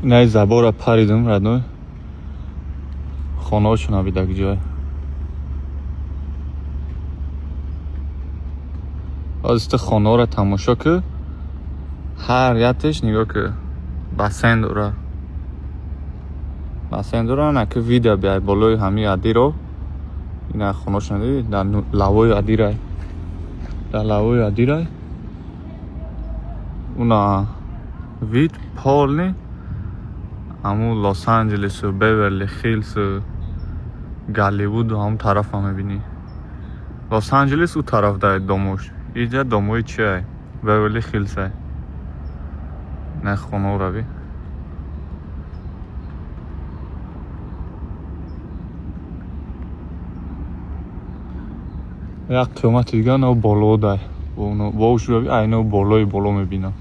Инаи забора паридим, родной. Хонаҳошон бидаг ҷой. Ҳозир хонаҳоро тамошо ки, ҳар якташ нигоҳ ки, бассейн дора. Бассейн дора, на ки видео биай болои ҳамин адиро. Ина хонаҳошон диди, дар лавои адирай. Дар лавои адирай. Уна вид полный ҳамун Лос-Анҷелесу, Беверли Хиллсу, Голливуду ҳамун тарафа мебинӣ. Лос-Анҷелес ӯ тараф дай домош. Иҷа домои чиай? Беверли Хиллсай. На хонаҳоро би. Як қиёмати дига на боло дай. Бо ушро би айно болои боло мебинам.